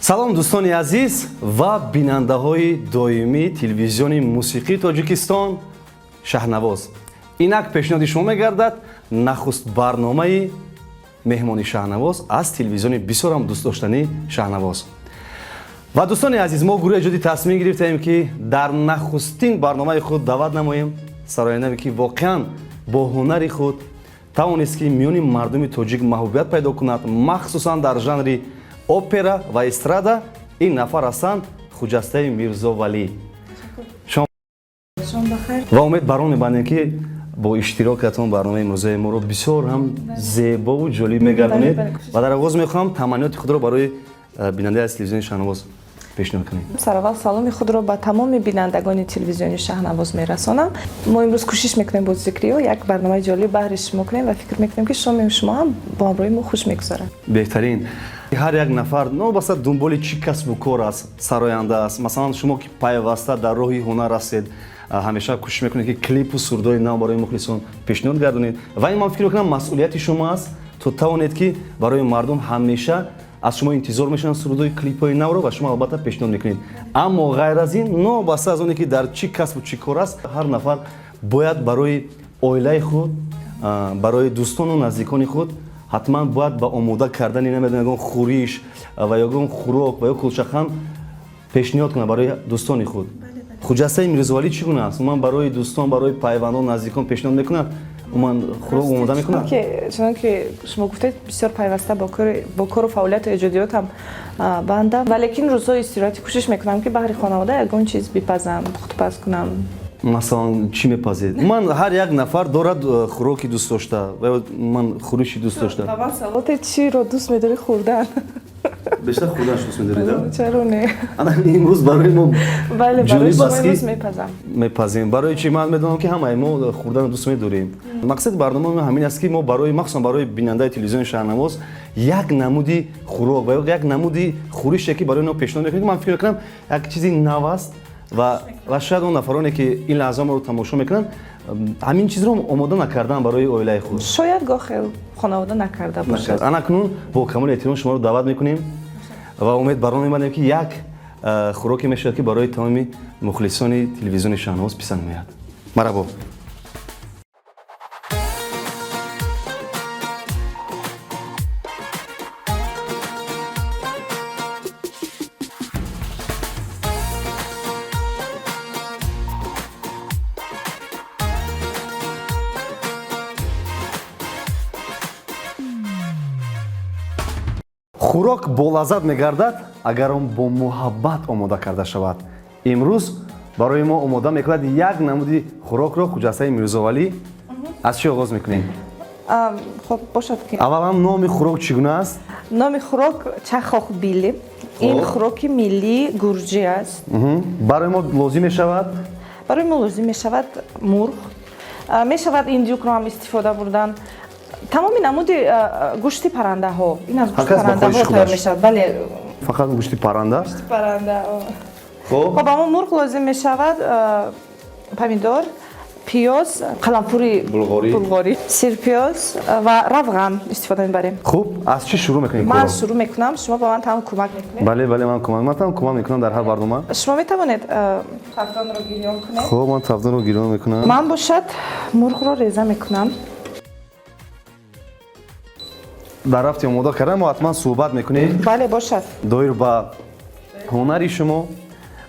Салом, дӯстони азиз ва бинандаҳои доимии телевизиони мусиқии Тоҷикистон «Шаҳнавоз». Инак пешниҳоди шумо мегардад нахуст барномаи «Меҳмони Шаҳнавоз» аз телевизиони бисёрам дӯстдоштанӣ «Шаҳнавоз». Ва, дӯстони азиз, мо гурӯҳи эҷодӣ тасмим гирифтаем, ки дар нахустин барномаи худ даъват намоем сарояндае, ки воқеан бо ҳунари худ тавонист, ки миёни мардуми тоҷик маҳбубият пайдо кунад, махсусан дар жанри опера ва эстрада. Ин нафар ҳастанд Хуҷастаи Мирзовалӣ. Ва умед бар он мебандем, ки бо иштирокатон барномаи имрӯзаи моро бисёр ҳам зебову ҷолиб мегардонед. Ва дар оғоз мехоҳам таманниёти худро барои бинандаи аз телевизиони «Шаҳнавоз» пешниҳод кунем. Сараввал саломи худро ба тамоми бинандагони телевизиони «Шаҳнавоз» мерасонам. Мо имрӯз кӯшиш мекунем бо Зикриё як барномаи ҷолиб баҳри шумо кунем ва фикр мекунем, ки шоми шумо ҳам бо ҳамроҳи мо хуш мегузарад. Беҳтарин. Ҳар як нафар, новобаста дунболи чӣ касбу кор аст, сароянда аст, масалан, шумо ки пайваста дар роҳи ҳунар ҳастед, ҳамеша кӯшиш мекунед, ки клипу сурудҳои нав барои мухлисон пешниҳод гардонед. Ва ин, ман фикр мекунам, масъулияти шумо аст, то тавонед, ки барои мардум ҳамеша аз шумо интизор мешаванд сурудҳои клипҳои навро ва шумо албатта пешниҳод мекунед. Аммо ғайр аз ин, новобаста аз оне ки дар чӣ касбу чӣ кор аст, ҳар нафар бояд барои оилаи худ, барои дӯстону наздикони худ ҳатман бояд ба омода кардани, намедонам, ягон хӯриш ва ягон хӯрок ва ё кулчахан пешниҳод кунад барои дӯстони худ. Хуҷастаи Мирзовалӣ чӣ гуна аст? Умуман, барои дӯстон, барои пайвандон, наздикон пешниҳод мекунад? Умуман, хӯрок омода мекунад? Чунон ки шумо гуфтед, бисёр пайваста бо кору фаъолияту эҷодиётам бандам, валекин рӯзҳои истироҳатӣ кӯшиш мекунам, ки баҳри хонавода ягон чиз бипазам, пухтупаз кунам. Масалан, чӣ мепазед? Ман ҳар як нафар дорад хӯроки дӯст дошта ва ман хӯриши дӯст дошта. Ба ман саволте: чиро дӯст медорӣ хӯрдан? Бештар хӯрданаш дӯст медоред? Чаро не? Ана имрӯз барои мо Бале, барои ҷолиб шумо аст, ки имрӯз мепазам. Мепазем. Барои чи? Ман медонам, ки ҳамаи мо хӯрданро дӯст медорем. Мақсади барномаи мо ҳамин аст, ки мо барои, махсусан барои бинандаи телевизиони «Шаҳрнавоз» як намуди хӯрок ва ё як намуди хӯрише, ки барои онҳо пешниҳод мекунем, ки ман фикр мекунам, як чизи нав аст ва шояд он нафароне, ки ин лаҳза моро тамошо мекунанд, ҳамин чизро омода накардан барои оилаи худ. Шояд гоҳе хонавода накарда бошад. Анакнун бо камоли эҳтиром шуморо даъват мекунем ва умед бар он мебандем, ки як хӯроке мешавад, ки барои тамоми мухлисони телевизиони «Шаҳнавоз» писанд меояд. Марҳабо. Хӯрок болаззат мегардад, агар он бо муҳаббат омода карда шавад. Имрӯз барои мо омода мекунад як намуди хӯрокро Хуҷастаи Мирзовалӣ. Аз чӣ оғоз мекунем? Хоб, бошад ки Аввалан, номи хӯрок чӣ гуна аст? Номи хӯрок чахохбили. Ин хӯроки миллии гурҷӣ аст. Барои мо лозим мешавад? Барои мо лозим мешавад мурғ, мешавад индюкро ҳам истифода бурдан, тамоми намуди гӯшти паррандаҳо. Ин аз гӯшти Ҳар кас ба паррандаҳо хоҳиши тайёр худаш. мешавад, бале. Фақат гӯшти парранда? Гӯшти парранда. Хоб. Хоб, аммо мурғ лозим мешавад, помидор, пиёз, қаламфури булғорӣ. Булғорӣ, сирпиёз ва равған истифода мебарем. Хуб, аз чӣ шурӯъ мекунем Ман корро? шурӯъ мекунам, шумо ба ман тамом кӯмак мекунед. Бале, ман там кӯмак мекунам дар ҳар барнома. Шумо метавонед тафдонро гирён кунед. Хуб, ман тафдонро гирён мекунам. Ман бошад мурғро реза мекунам. Дар рафти омода кардан мо ҳатман суҳбат мекунем Бале, бошад. доир ба ҳунари шумо.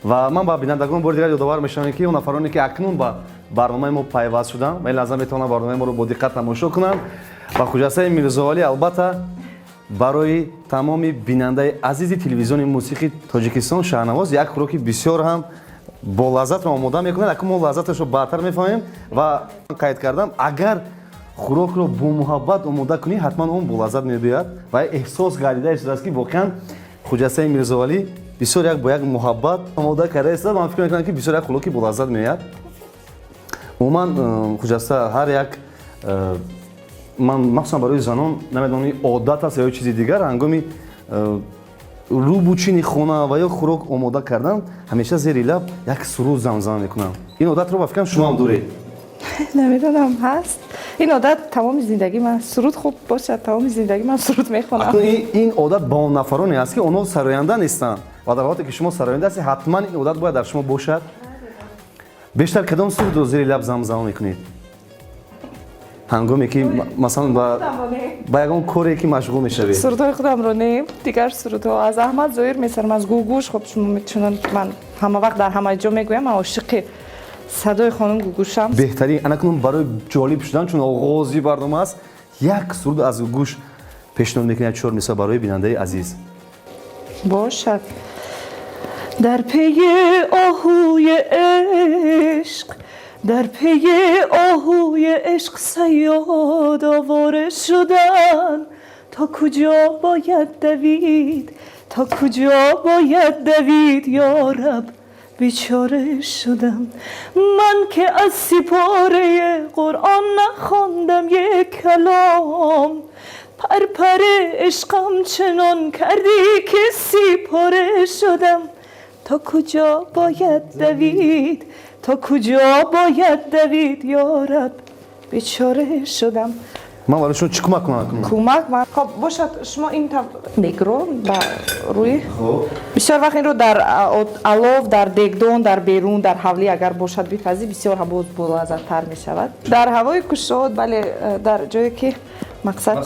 Ва ман ба бинандагон бори дигар ёдовар мешавам, ки он нафароне, ки акнун ба барномаи мо пайваст шуданд ва ин лаҳза метавонанд барномаи моро бо диққат тамошо кунанд, ва Хуҷастаи Мирзовалӣ, албатта, барои тамоми бинандаи азизи телевизиони мусиқии Тоҷикистон «Шаҳнавоз» як хӯроки бисёр ҳам болаззатро омода мекунад. Акнун мо лаззаташро баъдтар мефаҳмем. Ва қайд кардам, агар хӯрокро бо муҳаббат омода кунӣ, ҳатман он болаззат мебиёяд. Ва эҳсос гардида истодааст, ки воқеан Хуҷастаи Мирзовалӣ бисёр як бо як муҳаббат омода карда истода. Ман фикр мекунам, ки бисёр як хӯроки болаззат меояд. Умуман, Хуҷаста, ҳар як ман, махсусан барои занон, намедонам, одат аст ё чизи дигар, ҳангоми рӯбучини хона ва ё хӯрок омода кардан ҳамеша зери лаб як суруд замзама мекунам. Ин одатро, ба фикрам, шумо ҳам доред. Намедонам, ҳаст. Ин одат тамоми зиндагӣ ман суруд хуб бошад, тамоми зиндагӣ ман суруд мехонам. Акнун ин одат ба он нафароне аст, ки онҳо сароянда нестанд, ва дар ҳолате ки шумо сароянда ҳастед, ҳатман ин одат бояд дар шумо бошад. Бештар кадом сурудро зери лаб замзама мекунед, ҳангоме ки масалан ба ягон коре ки машғул мешавед? Сурудҳои худамро не, дигар сурудҳо. Аз Аҳмад Зоир месарам, аз Гугуш. Хоб, шумо чунон ман ҳама вақт дар ҳама ҷо мегӯям, ман ошиқи садои хонум Гугушам. Беҳтарин. Анакунун барои ҷолиб шудан, чун оғози барнома аст, як суруд аз Гугуш пешниҳод мекунед, чор мисол барои бинандаи азиз. Бошад. Дар пейи оҳуи ишқ, дар пейи оҳуи ишқ саёд овора шудан, то куҷо бояд давид, то куҷо бояд давид, ё раб, бечора шудам. Ман ки аз сипораи Қуръон нахондам як калом, парпари ишқам чунон кардӣ, ки сипора шудам. То куҷо бояд давид, то куҷо бояд давид, ё раб, бечора шудам. Ман барои шумо чӣ кӯмак кунам? Кӯмак ман, хоб бошад, шумо ин дегро ба рӯи бисёр вақт инро дар алов, дар дегдон, дар берун, дар ҳавлӣ агар бошад бипазӣ, бисёр ҳам боз болаззаттар мешавад. Дар ҳавои кушод, бале, дар ҷое ки мақсад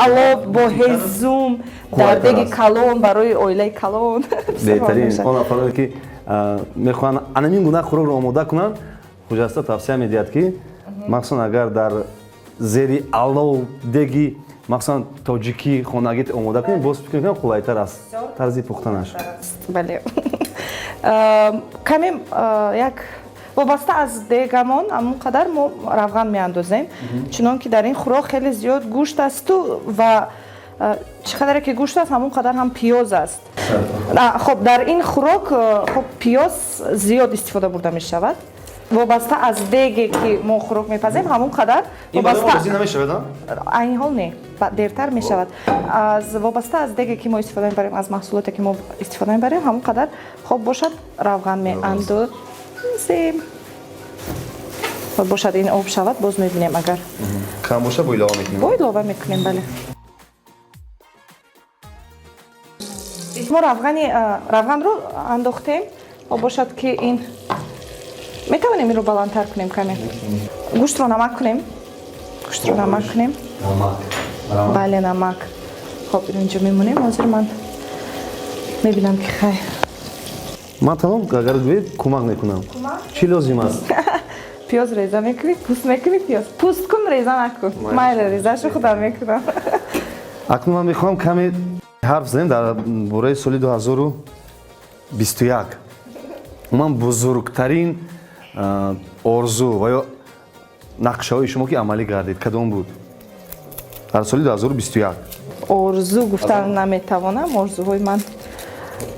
алов бо ҳезум, дар деги калон, барои оилаи калон. Беҳтарин. Он нафароне ки мехоҳанд анамин гуна хӯрокро омода кунанд, Хуҷаста тавсия медиҳад, ки махсусан агар дар зери алов, деги махсусан тоҷикӣ хонагӣ омода кунед, боз фикр мекунам, қулайтар аст тарзи пухтанаш. Бале, каме як вобаста аз дегамон, ҳамон қадар мо равған меандозем, чунон ки дар ин хӯрок хеле зиёд гӯшт асту ва чӣ қадаре ки гӯшт аст, ҳамон қадар ҳам пиёз аст. Хоб, дар ин хӯрок, хоб, пиёз зиёд истифода бурда мешавад. Вобаста аз деге ки мо хӯрок мепазем, ҳамон қадар. Айни ҳол не, дертар мешавад. Аз вобаста аз деге ки мо истифода мебарем, аз маҳсулоте ки мо истифода мебарем, ҳамон қадар, хоб бошад, равған меандозем. Бошад, ин об шавад, боз мебинем, агар кам бошад, бо илова мекунем. Бо илова мекунем, бале. Мо равғанро андохтем. Об бошад, ки ин метавонем инро баландтар кунем каме. Гӯштро намак кунем, гӯштро намак кунем, бале, намак. Хоб, инҷо мемонем. Ҳозир ман мебинам, ки хай. Ман тамом, агар гӯед, кӯмак мекунам. Чӣ лозим аст? Пиёз реза мекунӣ, пӯст мекунӣ? Пиёз пӯст кун, реза накун. Майли, резашу худам мекунам. Акнун ман мехоҳам каме ҳарф занем дар бораи соли 2021. Умуман, бузургтарин орзу ва ё нақшаҳои шумо, ки амалӣ гардид, кадом буд дар соли 2021? Орзу гуфтан наметавонам, орзуҳои ман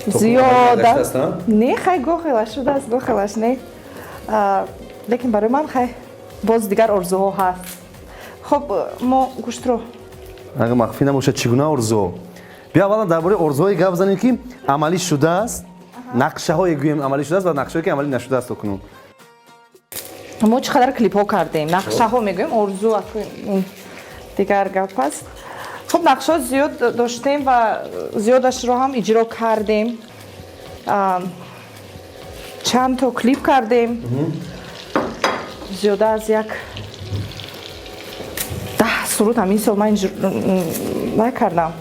зиёд не. Хай, гохелаш шудааст, гохелаш не, лекин барои ман, хай, боз дигар орзуҳо ҳаст. Хоб, мо гӯштро Агар махфӣ набошад, чӣ гуна орзуҳо? Биё, аввалан дар бораи орзуҳое гап занем, ки амалӣ шудааст, нақшаҳое гӯем, амалӣ шудааст, ва нақшаҳое, ки амалӣ нашудааст то кунун. Мо чӣ қадар клипҳо кардем, нақшаҳо мегӯем, орзу дигар гап аст. Хуб, нақшаҳо зиёд доштем ва зиёдашро ҳам иҷро кардем. Чанд то клип кардем, зиёда аз як 10 суруд ҳамин сол ман вай кардам,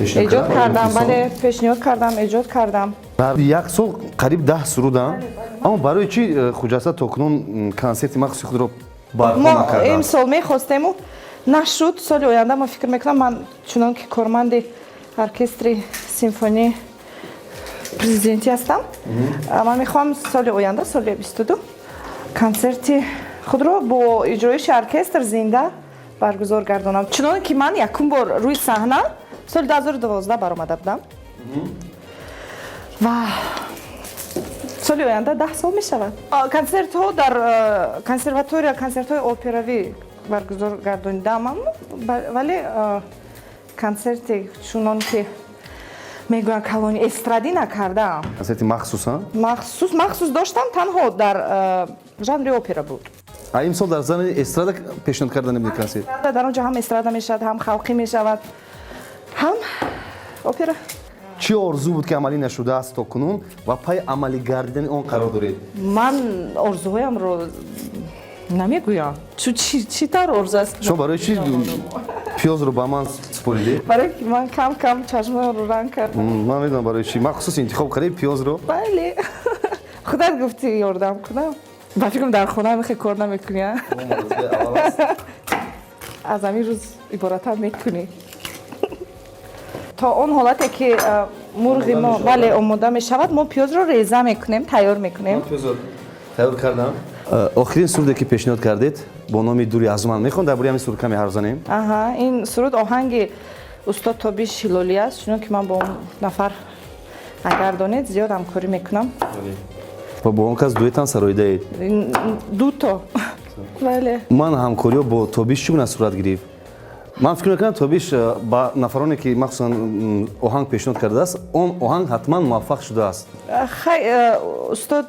эҷод кардам, бале, пешниҳод кардам, эҷод кардам. Дар як сол қариб 10 суруда. Аммо барои чӣ Хуҷаста то кунун консерти махсуси худро барпо Мо накардааст? имсол мехостему, нашуд. Соли оянда мо фикр мекунам, ман чунон ки корманди оркестри симфонии президентӣ ҳастам, ман мехоҳам соли оянда, соли 22, консерти худро бо иҷроиши оркестр зинда баргузор гардонам, чуноне ки ман якум бор рӯи саҳна соли 2012 баромада будам ва соли оянда 10 сол мешавад. Консертҳо дар консерватория, консертҳои операвӣ баргузор гардонидам, вале консерте, чунон ки мегӯянд, калони эстрадӣ накардаам. Консерти махсуса? Махсус, махсус доштам, танҳо дар жанри опера буд. Имсол дар зани эстрада пешниҳод карда намедед консерт? Дар он ҷо ҳам эстрада мешавад, ҳам халқӣ мешавад, ҳам опера. Чӣ орзу буд, ки амалӣ нашудааст то кунун ва пай амалӣ гардидани он қарор доред? Ман орзуҳоямро намегӯям. Чӣ тавр орзу аст? Шумо барои чӣ пиёзро ба ман супоридед? Барои ки ман кам кам чашморо ранг кардам. Ман медонам барои чӣ. Махсус интихоб кардед пиёзро? Бале. Худат гуфтӣ ёрдам кунам. Ба фикрам, дар хона мехе кор намекунӣ, а? Аз ҳамин рӯз иборатам мекунӣ. То он ҳолате ки мурғи мо, бале, омода мешавад, мо пиёзро реза мекунем, тайёр мекунем. Пиёзро тайёр кардам. Охирин суруде, ки пешниҳод кардед, бо номи «Дури аз ман» мехоҳам дар бораи ҳамин суруд каме ҳарф занем. Аҳа, ин суруд оҳанги устод Тобиш Ҳилолӣ аст, чунон ки ман бо он нафар, агар донед, зиёд ҳамкорӣ мекунам. Ва бо он кас дуэтам сароидаед? Дуто, бале. Ман ҳамкориҳо бо Тобиш чӣ гуна сурат гирифт? Ман фикр мекунам, Тобиш ба нафароне, ки махсусан оҳанг пешниҳод кардааст, он оҳанг ҳатман муваффақ шудааст. Хай, устод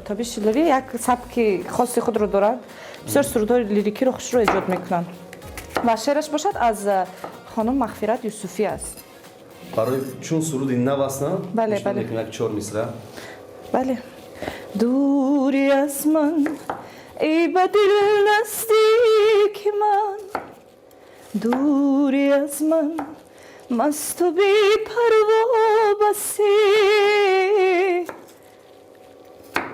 Тобиш Ҳилолӣ як сабки хоси худро дорад, бисёр сурудҳои лирикиро хушрӯ эҷод мекунанд ва шеъраш бошад, аз хонум Мағфират Юсуфӣ аст. Барои чун суруди нав аст, на? Бале, бале. Як чор мисра. Бале. Дури аз ман, эй ба дил наздики ман, дури аз ман, масту бепарво басӣ,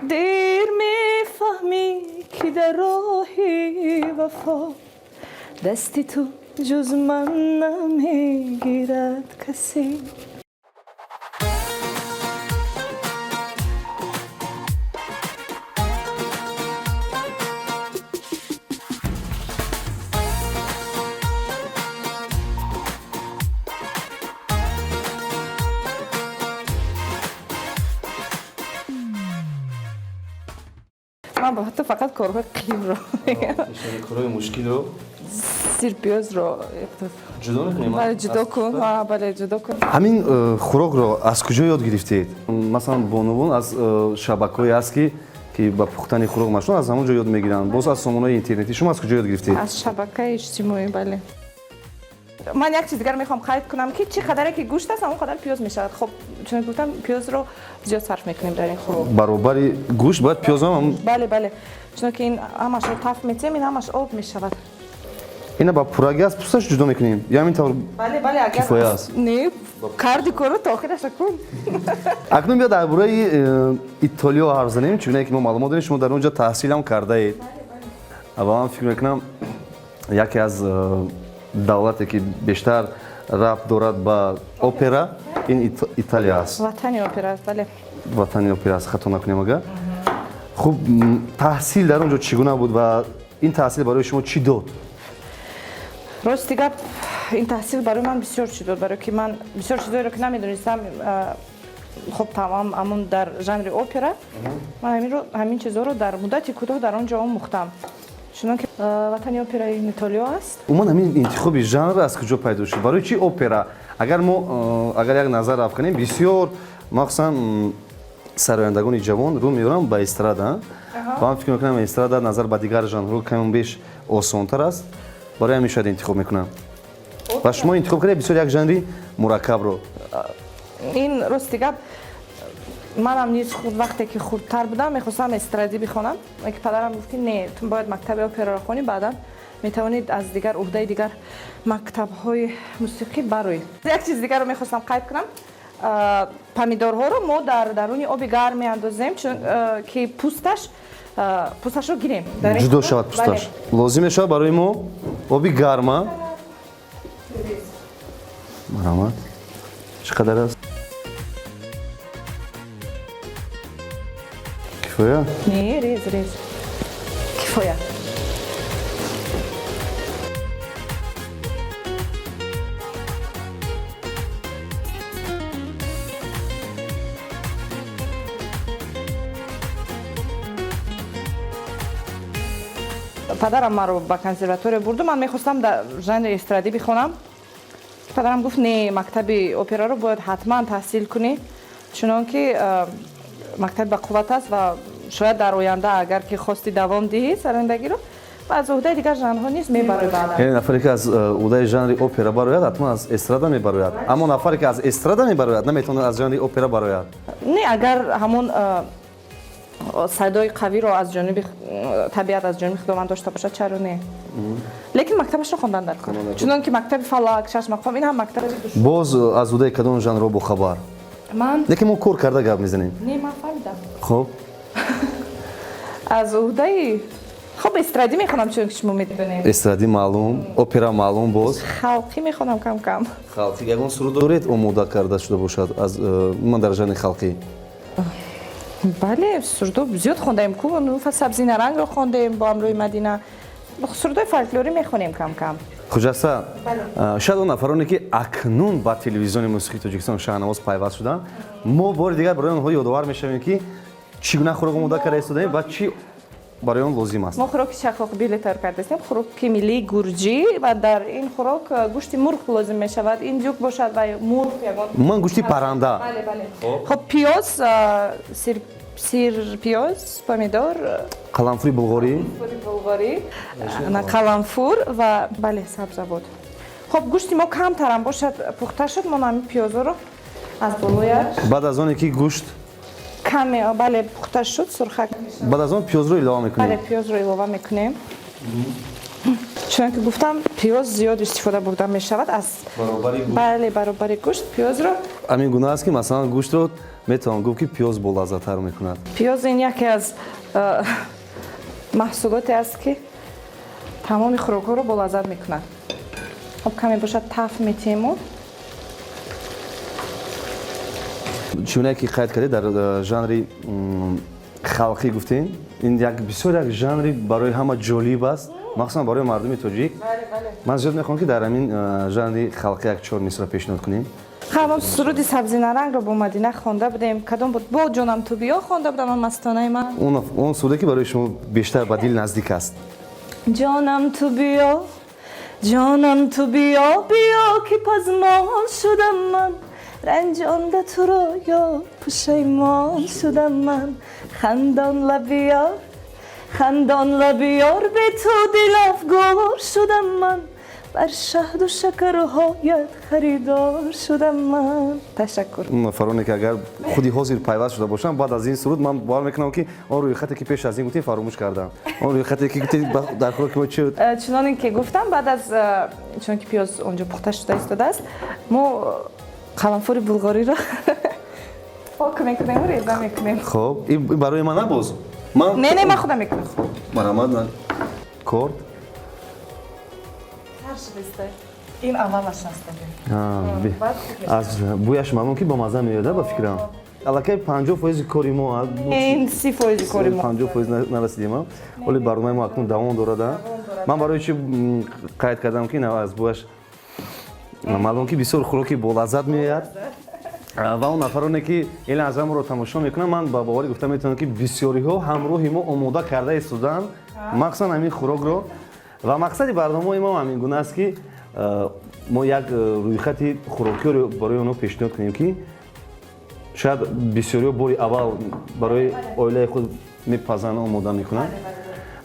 дер мефаҳмӣ, ки дар роҳи вафо дасти ту ҷуз ман намегирад касе. Ман ба ту фақат корҳои қиинро. Корҳои мушкилро. Сирпиёзро. Ҷудо мекунем? Бале, ҷудо кун, бале, ҷудо кун. Ҳамин хӯрокро аз куҷо ёд гирифтед? Масалан, бонувон аз шабакаҳое аст, ки ба пухтани хӯрок машғул, аз ҳамон ҷо ёд мегиранд, боз аз сомонаҳои интернетӣ. Шумо аз куҷо ёд гирифтед? Аз шабакаи иҷтимоӣ, бале. Ман як чиз дигар мехоҳам қайд кунам, ки чӣ қадаре ки гӯшт аст, ҳамон қадар пиёз мешавад. Хоб, чун гуфтам, пиёзро зиёд сарф мекунем дар ин хӯрок. Баробари гӯшт бояд пиёзам. Бале, бале, чунки ин ҳамашро таф метиҳем, ин ҳамаш об мешавад. Ина ба пуррагӣ аз пӯсташ ҷудо мекунем ё ҳамин тавр? Бале, бале, агар Кифоя аст? Не, карди корро то охираша кун. Акнун биё дар бораи Итолиё ҳарф занем. Чунае ки мо маълумот дорем, шумо дар он ҷо таҳсилам кардаед ва ман фикр мекунам, яке аз давлате, ки бештар рабт дорад ба опера, ин Италия аст. Ватани опера аст, бале. Ватани опера аст, хато накунем агар. Хуб, таҳсил дар он ҷо чӣ гуна буд ва ин таҳсил барои шумо чӣ дод? Рости гап, ин таҳсил барои ман бисёр чӣ дод, барое ки ман бисёр чизоеро, ки намедонистам, хоб, тамом, ҳамун дар жанри опера ман ҳамин чизҳоро дар муддати кӯтоҳ дар он ҷо омӯхтам, чунонки ватани опера ин Итолиё аст. Умуман, ҳамин интихоби жанр аз куҷо пайдо шуд? Барои чӣ опера? Агар мо агар як назар афканем, бисёр, махсусан сарояндагони ҷавон рӯ меоранд ба эстрада ва ман фикр мекунам, эстрада назар ба дигар жанрҳо каму беш осонтар аст, барои ҳамин шояд интихоб мекунам. Ва шумо интихоб кардед бисёр як жанри мураккабро. Ин, рости гап, манам низ худ вақте ки хурдтар будам, мехостам эстрадӣ бихонам, ки падарам гуфт, ки не, ту бояд мактаби операро хонӣ, баъдан метавонед аз дигар уҳдаи дигар мактабҳои мусиқӣ бароӣ. Як чиз дигарро мехостам қайд кунам. Помидорҳоро мо дар даруни оби гарм меандозем, чун ки пӯсташро гирем. Ҷудо шавад пӯсташ. Лозим мешавад барои мо оби гарма. Марҳамат, чӣ қадар аст? Кифоя? Не, рез, рез, кифоя. Падарам маро ба консерватория бурду. Ман мехостам дар жанри эстрадӣ бихонам. Падарам гуфт: не, мактаби операро бояд ҳатман таҳсил кунӣ, чунон ки мактаби бақувват аст ва Шояд дар оянда, агар ки хости давом диҳӣ сарояндагиро, аз уҳдаи дигар жанрҳо низ мебарояд. Яъне нафаре, ки аз уҳдаи жанри опера барояд, ҳатман аз эстрада мебарояд, аммо нафаре, ки аз эстрада мебарояд, наметавонад аз жанри опера барояд. Не, агар ҳамон садои қавиро аз ҷониби табиат, аз ҷониби Худованд дошта бошад, чаро не? Лекин мактабашро хондан дар кор, чунон ки мактаби фалак, шашмақом, ин ҳам мактаби. Боз аз уҳдаи кадом жанрҳо бохабар? Ман Лекин мо кор карда гап мезанем. Не, ман фаҳмидам. Хуб. Аз уҳдаи, хуб, эстрадӣ мехонам, чунки шумо медонед. Эстрадӣ маълум, опера маълум, боз? Халқӣ мехонам кам кам. Халқӣ. Ягон суруд доред, омода карда шуда бошад аз ман дар жанри халқӣ? Бале, сурудо зиёд хондаем ку. Сабзинарангро хондем бо ҳамроҳи Мадина, сурудои фольклорӣ мехонем кам кам. Хуҷаста, шояд он нафароне, ки акнун ба телевизиони мусиқии Тоҷикистон Шаҳнавоз пайваст шуданд, мо бори дигар барои онҳо ёдовар мешавем, ки чӣ гуна хӯрок омода карда истодаем ва чӣ барои он лозим аст. Мо хӯроки чақоқбиле тайёр кардастем, хӯроки миллии гурҷӣ, ва дар ин хӯрок гӯшти мурғ лозим мешавад, индюк бошад ва мурғ ягон. Умуман гӯшти парранда. Бале. Хоб, пиёз, сирпиёз, помидор. Қаламфури булғорӣ. Булғорӣ, қаламфур ва, бале, сабзавот. Хоб, гӯшти мо камтарам бошад пухта шуд, мо ҳамин пиёзоро аз болояш. Баъд аз оне ки гӯшт каме, бале, пухта шуд, сурхак. Баъд аз он пиёзро илова мекунем. Бале, пиёзро илова мекунем. Чунон ки гуфтам, пиёз зиёд истифода бурда мешавад аз бале, баробари гӯшт пиёзро. Ҳамин гуна аст, ки масалан гӯштро метавон гуфт, ки пиёз болаззаттар мекунад. Пиёз ин яке аз маҳсулоте аст, ки тамоми хӯрокҳоро болаззат мекунад. Хоб, каме бошад таф метиҳему. Чунае ки қайд кардед, дар жанри халқӣ гуфтем, ин як бисёр як жанри барои ҳама ҷолиб аст, махсусан барои мардуми тоҷик. Ман зиёд мехоҳам, ки дар ҳамин жанри халқӣ як чор мисра пешниҳод кунем. Ҳамон суруди Сабзинарангро бо Мадина хонда будем. Кадом буд? Бо Ҷонам ту биё хонда будам, ман, мастонаи ман. Он суруде, ки барои шумо бештар ба дил наздик аст. Ҷонам ту биё, ҷонам ту биё, биё, ки пазмон шудам ман, ранҷонда туро ё пушаймон шудам ман. Хандон лабиёр, хандон лабиёр, бе ту дилафгор шудам ман, бар шаҳду шакарҳоят харидор шудам ман. Ташаккур. Нафароне, ки агар худи ҳозир пайваст шуда бошанд, баъд аз ин суруд ман бовар мекунам, ки он рӯйхате, ки пеш аз ин гуфтем, фаромӯш кардам. Он рӯйхате, ки гуфтем, дар хӯроки мо чи? Чуноне ки гуфтам, баъд аз чунон ки пиёз онҷо пухта шуда истодааст, мо қаламфури булғориро пок мекунему реза мекунем. Хоб, ин барои ман набоз? Ман Не, не, ман худам мекунам. Марҳамат, корд. Ин аввалаш аст. Аз бӯяш маълум, ки бомазза меояда. Ба фикрам, аллакай 50% кори мо. Ин 30% кори мо. 50% нарасидем, вале барномаи мо акнун давом дорада. Ман барои чи қайд кардам, ки аз бӯяш маълум, ки бисёр хӯроки болаззат меояд. Ва он нафароне, ки ин лаҳза моро тамошо мекунанд, ман ба боварӣ гуфта метавонам, ки бисёриҳо ҳамроҳи мо омода карда истоданд махсусан ҳамин хӯрокро. Ва мақсади барномаи мо ҳамин гуна аст, ки мо як рӯйхати хӯрокиёро барои онҳо пешниҳод кунем, ки шояд бисёриҳо бори аввал барои оилаи худ мепазанд, омода мекунанд.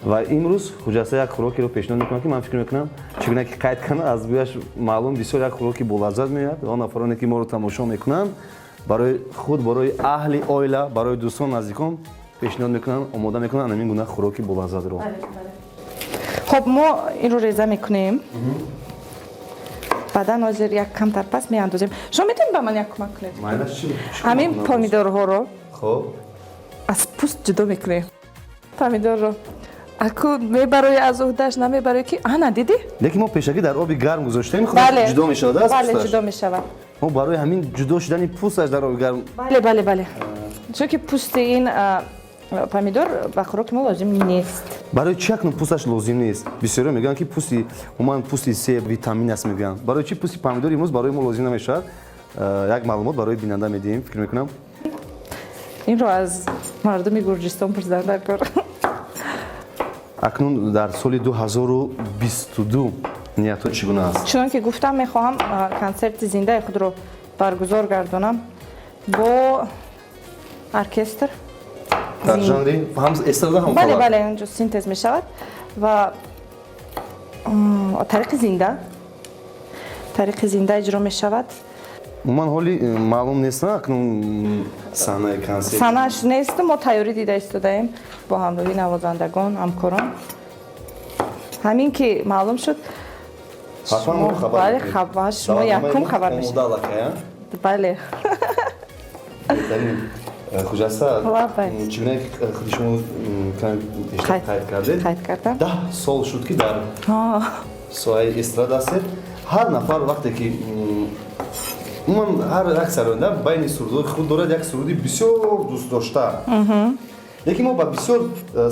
Ва имрӯз Хуҷаста як хӯрокиро пешниҳод мекунам, ки ман фикр мекунам, чӣ гуна ки қайд кардам, аз бӯяш маълум, бисёр як хӯроки болаззат меояд. Ва он нафароне, ки моро тамошо мекунанд, барои худ, барои аҳли оила, барои дӯстон, наздикон пешниҳод мекунанд, омода мекунанд ҳамин гуна хӯроки болаззатро. Хоб, мо инро реза мекунем, баъдан ҳозир як камтар пас меандозем. Шумо метавонед ба ман як кӯмак кунед? Ҳамин помидорҳоро аз пӯст ҷудо мекунем. Помидорро аку мебарои аз уҳдаш, намебарои ки, ана, дидӣ? Лекин мо пешакӣ дар оби гарм гузоштем, ҷудо мешавад аз Бале, ҷудо мешавад. Мо барои ҳамин ҷудо шудани пӯсташ дар оби гарм. Бале, чунки пӯсти ин помидор ба хӯроки мо лозим нест. Барои чи акнун пӯсташ лозим нест? Бисёриҳо мегӯянд, ки пӯсти, умуман пӯсти себ витамин аст, мегӯянд. Барои чи пӯсти помидор имрӯз барои мо лозим намешавад? Як маълумот барои бинанда медиҳем, фикр мекунам. Инро аз мардуми Гурҷистон пурсидан дар кор. Акнун дар соли 2022 ниятҳо чӣ гуна аст? Чунон ки гуфтам, мехоҳам консерти зиндаи худро баргузор гардонам бо оркестр. Дар жанри ҳам эстрада, ҳам Бале, бале, онҷо синтез мешавад ва тариқи зинда иҷро мешавад. Умуман, ҳоли маълум нест, акнун саҳнаи консерт? Саҳнааш нест, мо тайёрӣ дида истодаем бо ҳамроҳии навозандагон, ҳамкорон. Ҳамин ки маълум шуд, Ҳатман мо хабар бале, мекунем. Хабар, шумо якум хабар мешавед. Омода аллакай, а? Бале. Беҳтарин. Хуҷаста, Лаббай. Чӣ гуна ки худи шумо каме пештар қайд кардед, Қайд кардам. 10 сол шуд, ки дар соҳаи эстрада ҳастед. Ҳар нафар вақте ки умуман ҳар як сароянда байни сурудҳои худ дорад як суруди бисёр дӯстдошта, лекин мо ба бисёр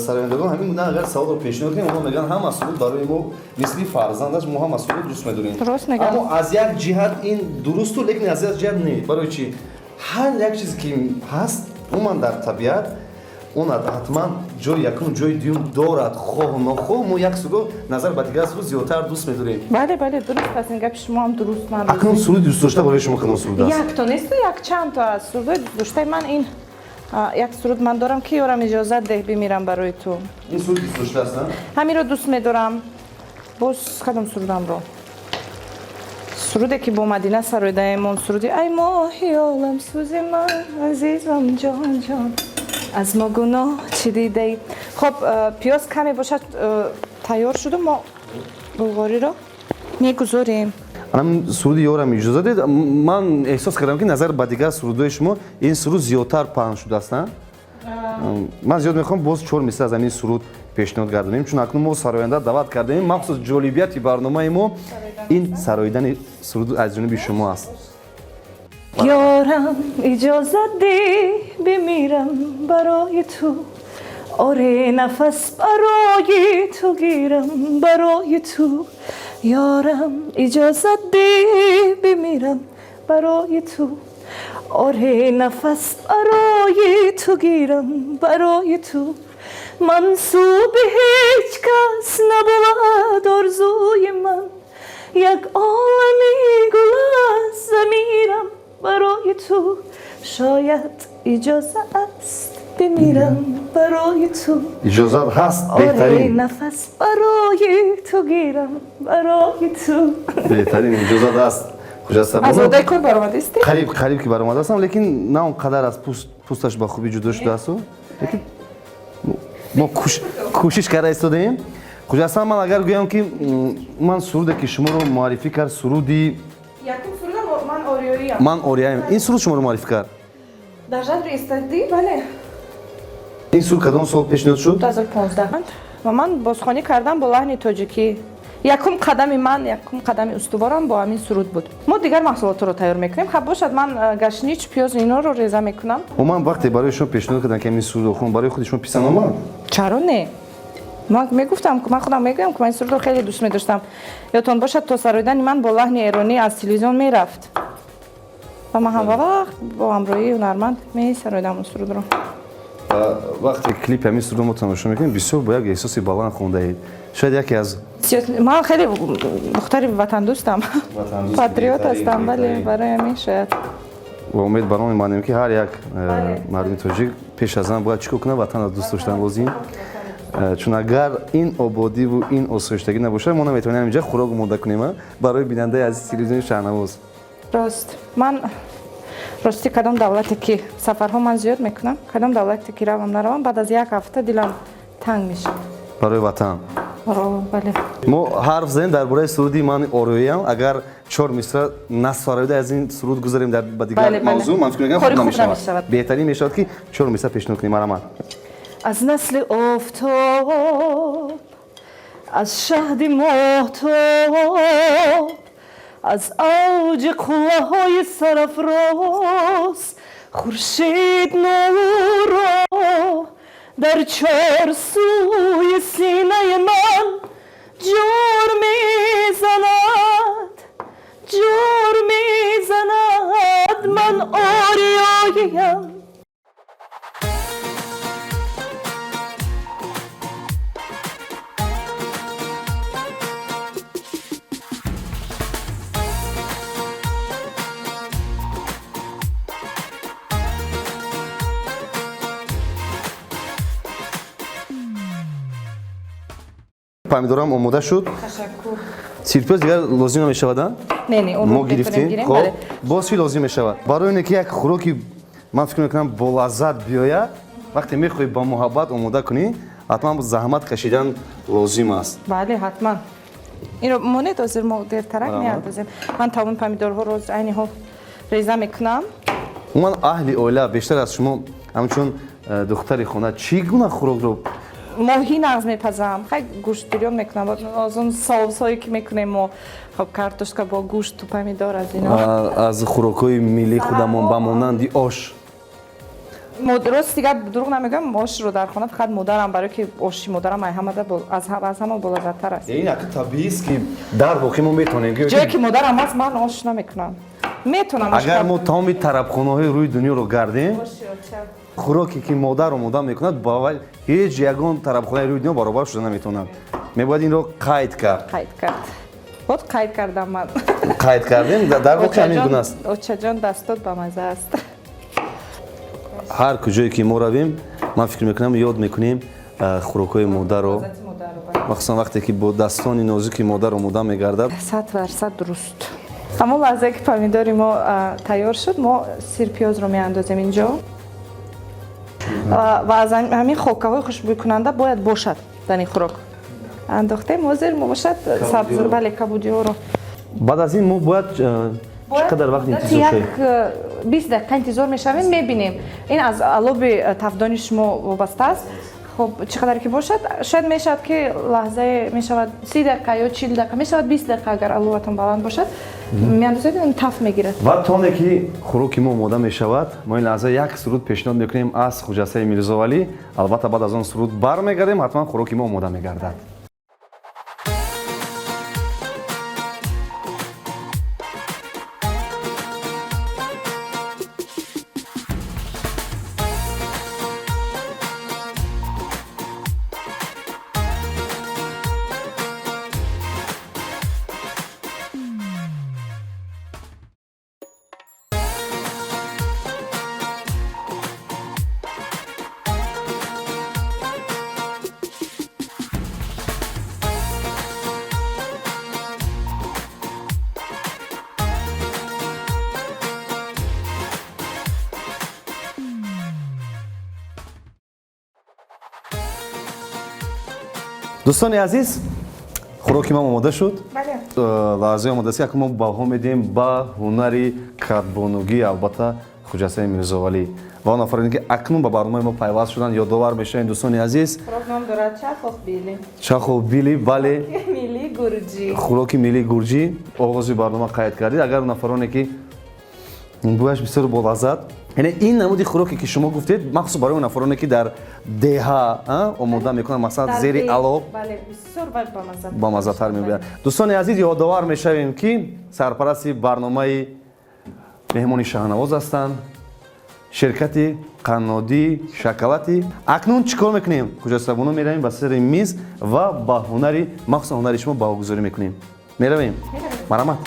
сарояндагон ҳамин гуна агар саволро пешниҳод кунем, онҳо мегӯянд, ҳама суруд барои мо мисли фарзанд аст, мо ҳама суруд дӯст медорем. Дуруст мегӯянд. Аммо аз як ҷиҳат ин дурусту, лекин аз як ҷиҳат не. Барои чӣ? Ҳар як чизе ки ҳаст умуман дар табиат, он ҳатман ҷои якум, ҷои дуюм дорад. Хоҳу нохоҳ, мо як сурудро назар ба дигар суруд зиёдтар дӯст медорем. Бале, дуруст аст, ин гапи шумо ҳам дуруст, ман Акнун суруди дӯстдошта барои шумо кадом суруд аст? Якто несту, якчанд то аз сурудҳои дӯстдоштаи ман ин як суруд ман дорам, ки ёрам, иҷозат деҳ бимирам барои ту. Ин суруд дӯстдошта аст, на? Ҳаминро дӯст медорам. Боз кадом сурудамро, суруде ки бо Мадина сароидаем, он суруди «Ай моҳи олам, сӯзи ман, азизам, ҷон, ҷон, аз мо гуноҳ чӣ дидаӣ». Хоб, пиёз каме бошад, тайёр шуду, мо булғориро мегузорем. Анам суруди «Ёрам, иҷоза дед», ман эҳсос кардам, ки назар ба дигар сурудҳои шумо ин суруд зиёдтар паҳн шудааст, на? Ман зиёд мехоҳам боз чор мисра аз ҳамин суруд пешниҳод гардонем, чун акнун мо сароянда даъват кардаем. Махсус ҷолибияти барномаи мо ин сароидани суруд аз ҷониби шумо аст. Ёрам, иҷозат деҳ бимирам барои ту, оре, нафас барои ту гирам барои ту. Ёрам, иҷозат деҳ бимирам барои ту, оре, нафас барои ту гирам барои ту. Мансуби ҳеҷ кас набувад орзуи ман, як олами гул аз замирам барои ту. Шояд иҷоза аст бимирам барои ту. Иҷозат ҳаст. Оре, Беҳтарин. нафас барои ту гирам барои ту. Беҳтарин, иҷозат аст, Хуҷаста. Аз уҳдаи кор баромадистӣ? Қариб, қариб ки баромадастам, лекин на он қадар аз пӯсташ ба хубӣ ҷудо шудаасту, лекин мо кӯшиш карда истодаем. Хуҷаста, ман агар гӯям, ки ман суруде ки шуморо муаррифӣ кард, суруди Якум сурудам «Ман ориёиям». «Ман ориёиям», ин суруд шуморо муаррифӣ кард? Дар жанри эстрадӣ, бале. Ин суруд кадом сол пешниҳод шуд? 2015 ва ман бозхонӣ кардам бо лаҳни тоҷикӣ. Якум қадами ман, якум қадами устуворам бо ҳамин суруд буд. Мо дигар маҳсулотро тайёр мекунем. Хаб бошад, ман гашнич, пиёз, инҳоро реза мекунам. Умуман, вақте барои шумо пешниҳод карданд, ки ҳамин сурудро хон, барои худи шумо писанд омад? Чаро не? Ман мегуфтам, ман худам мегӯям, ки ман ин сурудро хеле дӯст медоштам. Ёдтон бошад, то сароидани ман бо лаҳни эронӣ аз телевизион мерафт ва ман ҳама вақт бо ҳамроҳии ҳунарманд месароидам он сурудро. Ва вақте клипи ҳамин сурудро мо тамошо мекунем, бисёр бо як эҳсоси баланд хондаед, шояд яке аз Ман хеле духтари ватандӯстам, Ватандӯст, патриот беҳтарин, ҳастам, бале. Беҳтарин. Барои ҳамин шояд. Ва умед бар он мемонем, ки ҳар як мардуми тоҷик пеш аз ҳама бояд чӣ кор кунад? Ватанро дӯст доштан лозим. Чун агар ин ободиву ин осоиштагӣ набошад, мо наметавонем инҷа хӯрок омода кунем барои бинандаи азизи телевизиони Шаҳнавоз. Рост, ман ростӣ кадом давлате ки сафарҳо ман зиёд мекунам, кадом давлате ки равам наравам, баъд аз як ҳафта дилам танг мешавад. Барои ватан. Бале. Мо ҳарф задем дар бораи суруди «Ман ориёиям». Агар чор мисра насароида аз ин суруд гузарем дар ба дигар Бале, бале. мавзӯъ, ман фикр мекунам, Кори хуб хуб намешавад. намешавад. Беҳтарин мешавад, ки чор мисра пешниҳод кунем. Марҳамат. Аз насли офтоб, аз шаҳди моҳтоб, аз авҷи қуллаҳои сарафроз, хуршед нурро дар чор сӯи синаи ман ҷор мезанад, ҷор мезанад. Ман ориёиям. Помидорам омода шуд. Ташаккур. Сирпиёз дигар лозим намешавад? Не, не, мо гирифтем. Хоб, боз чӣ лозим мешавад? Барои оне ки як хӯроки, ман фикр мекунам, болаззат биёяд, вақте мехоҳӣ ба муҳаббат омода кунӣ, ҳатман заҳмат кашидан лозим аст. Бале, ҳатман. Инро монед, ҳозир мо дертарак меандозем. Ман тамоми помидорҳоро айни ҳол реза мекунам. Умуман, аҳли оила бештар аз шумо ҳамчун духтари хона чӣ гуна хӯрокро? Моҳӣ нағз мепазам, хай, гӯшт бирён мекунам, аз он соусҳое ки мекунем мо, хоб, картошка бо гӯшту помидор, аз ино. Аз хӯрокҳои миллии худамон ба монанди ош? Рост дигар, дурӯғ намегӯям, ошро дар хона фақат модарам, барое ки оши модарам аз ҳама болаззаттар аст. Ин як табиист, ки дар воқеъ мо метавонем. Ҷое ки модарам аст, ман ош намекунам, метавонам. Агар мо тамоми тарабхонаҳои рӯи дунёро гардем, хӯроке ки модар омода мекунад, ба ҳеҷ ягон тарабхонаи рӯи дунё баробар шуда наметавонад. Мебояд инро қайд кард. Қайд кард, вот қайд кардам ман. Қайд кардем, дар воқеъ ҳамин гуна аст. Очаҷон, дастот ба маза аст. Ҳар куҷое ки мо равем, ман фикр мекунам, ёд мекунем хӯрокҳои модарро, махсусан вақте ки бо дастони нозуки модар омода мегардад. 100% дуруст. Ҳамон лаҳзае ки помидори мо тайёр шуд, мо сирпиёзро меандозем инҷо ва аз ҳамин хокаҳои хушбӯйкунанда бояд бошад дар ин хӯрок. Андохтем, ҳозир мо бошад сабз, бале, кабудиҳоро. Баъд аз ин мо бояд чӣ қадар вақт интизор шавем? Як 20 дақиқа интизор мешавем, мебинем, ин аз алоби тафдони шумо вобаста аст. Хоб, чӣ қадар ки бошад, шояд мешавад ки лаҳзае мешавад 30 дақиқа ё 40 дақиқа, мешавад 20 дақиқа, агар аловатон баланд бошад, меандозед, таф мегирад. Ва то оне ки хӯроки мо омода мешавад, мо ин лаҳза як суруд пешниҳод мекунем аз Хуҷастаи Мирзовалӣ. Албатта, баъд аз он суруд бармегардем, ҳатман хӯроки мо омода мегардад. Дӯстони азиз, хӯроки ман омода шуд. Лаҳзаи омодаст, ки мо баҳо медиҳем ба ҳунари кадбонугӣ, албатта, Хуҷастаи Мирзовалӣ. Ва он нафароне, ки акнун ба барномаи мо пайваст шуданд, ёдовар мешавем, дӯстони азиз. Хӯрок ном дорад чахохбили. Чахохбили, бале. Миллии гурҷӣ. Хӯроки миллии гурҷӣ. Оғози барнома қайд кардед. Агар нафароне ки бӯяш бисёр болаззат, яъне ин намуди хӯроке, ки шумо гуфтед, махсус барои нафароне, ки дар деҳа омода мекунанд, масалан, зери алов бамаззатар мебояд. Дӯстони азиз, ёдовар мешавем, ки сарпарасти барномаи меҳмони Шаҳнавоз ҳастанд ширкати қаннодии шоколадӣ. Акнун чӣ кор мекунем, Хуҷастабону? Меравем ба сари миз ва ба ҳунари, махсусан ҳунари шумо баҳогузорӣ мекунем. Меравем, марҳамат.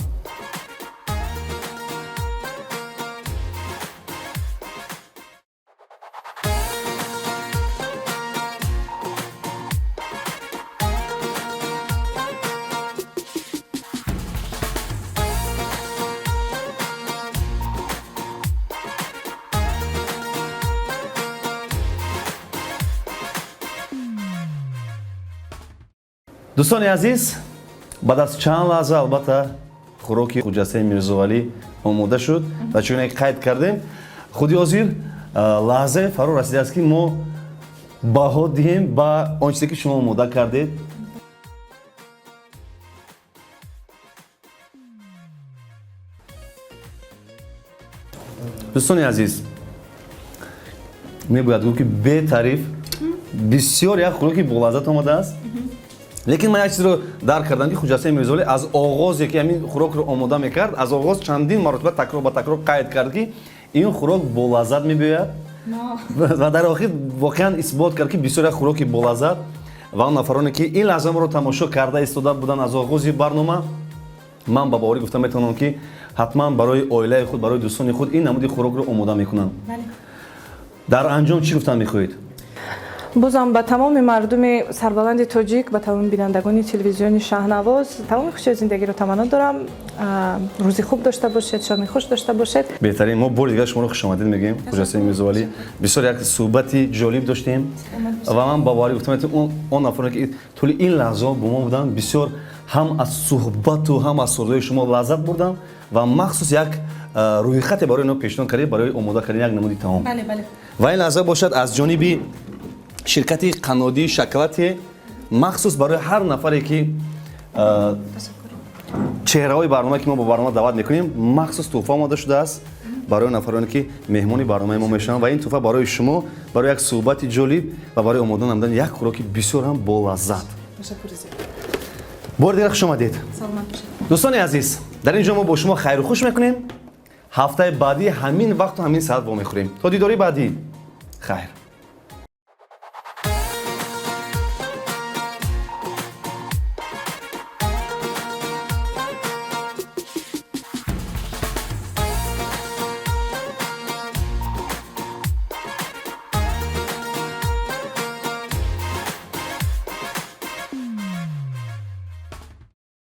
Дӯстони азиз, баъд аз чанд лаҳза, албатта, хӯроки Хуҷастаи Мирзовалӣ омода шуд ва чуне қайд кардем, худи ҳозир лаҳзае фаро расидааст, ки мо баҳо диҳем ба он чизе, ки шумо омода кардед. Дӯстони азиз, мебояд гуфт, ки бетариф бисёр як хӯроки болаззат омадааст. Лекин ман як чизро дарк кардам, ки Хуҷастаи Мирзовалӣ аз оғозе, ки ҳамин хӯрокро омода мекард, аз оғоз чандин маротиба такрор ба такрор қайд кард, ки ин хӯрок болаззат мебиёяд, ва дар охир воқеан исбот кард, ки бисёр як хӯроки болаззат. Ва он нафароне, ки ин лаҳза моро тамошо карда истода буданд аз оғози барнома, ман ба боварӣ гуфта метавонам, ки ҳатман барои оилаи худ, барои дӯстони худ ин намуди хӯрокро омода мекунанд. Дар анҷом чӣ гуфтан мехоҳед? Бозам ба тамоми мардуми сарбаланди тоҷик, ба тамоми бинандагони телевизиони Шаҳнавоз тамоми хушиҳои зиндагиро таманно дорам. Рӯзи хуб дошта бошед, шоми хуш дошта бошед. Беҳтарин. Мо бори дигар шуморо хушомадед мегӯем, Хуҷастаи Мирзовалӣ. Бисёр як суҳбати ҷолиб доштем ва ман ба боварӣ гуфтам, он нафароне, ки тӯли ин лаҳзаҳо бо мо буданд, бисёр ҳам аз суҳбату ҳам аз сурудҳои шумо лаззат бурданд ва махсус як рӯйхате барои инҳо пешниҳод кардед барои омода кардани як намуди таом. Ва ин лаҳза бошад, аз ҷониби ширкати қаннодии шоколаде махсус барои ҳар нафаре, ки чеҳраҳои барнома, ки мо ба барнома даъват мекунем, махсус тӯҳфа омода шудааст барои нафароне, ки меҳмони барномаи мо мешаванд. Ва ин тӯҳфа барои шумо, барои як суҳбати ҷолиб ва барои омода намудани як хӯроки бисёр ҳам болаззат. Бори дигар хуш омадед. Дӯстони азиз, дар ин ҷо мо бо шумо хайру хуш мекунем. Ҳафтаи баъдӣ ҳамин вақту ҳамин соат вомехӯрем. То дидори баъдӣ, хайр.